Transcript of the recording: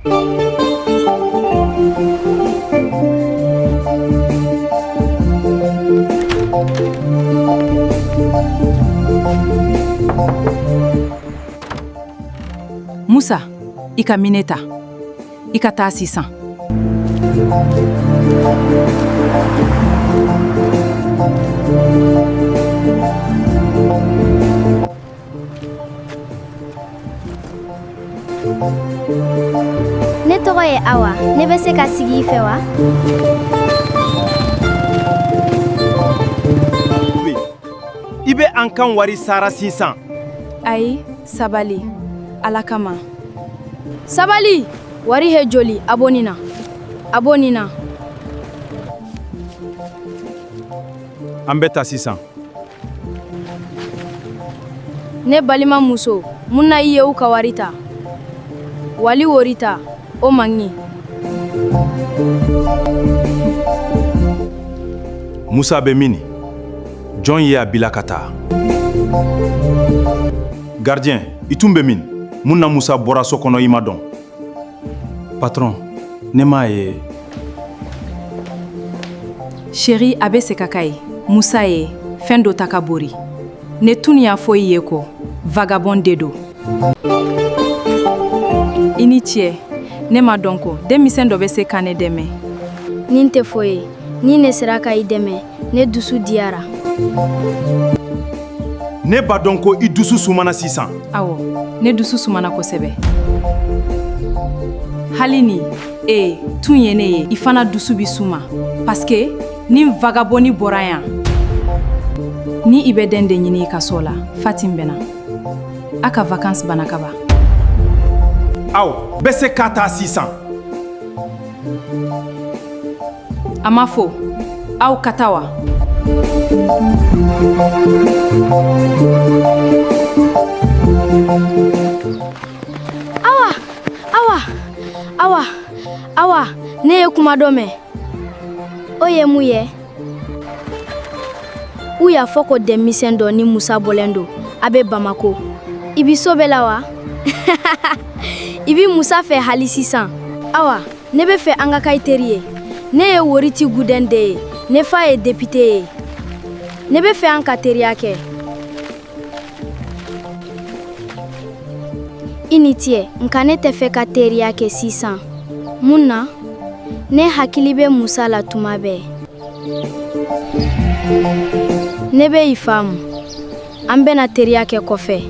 Musa, i ka minɛ ta. I ka taa sisan. Ne tɔgɔ ye Awa. Ne bɛ se ka sigi i fɛ wa? I bɛ an kan wari sara sisan. Ayi, sabali. Ala kama. Sabali! Wari he joli a bɔ nin na. A bɔ nin na. An bɛ taa sisan. Ne balima muso, mun na i ye u ka wari ta? Wali wori ta, o man ɲi. Musa bɛ min? Jɔn ye a bila ka taa? Gardien, i tun bɛ min? Mun na Musa bɔra so kɔnɔ i ma dɔn? Patron, ne m'a ye. Chéri, a bɛ se ka k'a ye. Musa ye fɛn dɔ ta ka bori. Ne tun y'a fɔ i ye ko vagabond de don. I ni ce. Ne ma dɔn ko denmisɛn dɔ bɛ se ka ne dɛmɛ. Nin tɛ foyi ye. Ni ne sera ka i dɛmɛ, ne dusu diyara. Ne b'a dɔn ko i dusu sumana sisan. Awɔ, ne dusu sumana kosɛbɛ. Hali ni e tun ye ne ye, i fana dusu bi suma. Parce que ni vagabond bɔra yan, ni i bɛ den de ɲini i ka so la, Fatim bɛ na. A ka vacances banna ka ban. Aw bɛ se ka taa sisan. A ma fɔ aw ka taa wa? Awa, Awa, Awa, Awa, ne ye kuma dɔ mɛn. O ye mun ye? U y'a fɔ ko denmisɛn dɔ ni Musa bɔlen don, a bɛ Bamako. I bi so bɛɛ la wa? I bi Musa fɛ hali sisan. Awa, ne bɛ fɛ an ka kɛ teri ye. Ne ye Woriti Gudɛn de ye. Ne fa ye depite ye. Ne bɛ fɛ an ka teriya kɛ. I ni ce, nka ne tɛ fɛ ka teriya kɛ sisan. Mun na? Ne hakili bɛ Musa la tuma bɛɛ. Ne bɛ i faamu. An bɛna teriya kɛ kɔfɛ.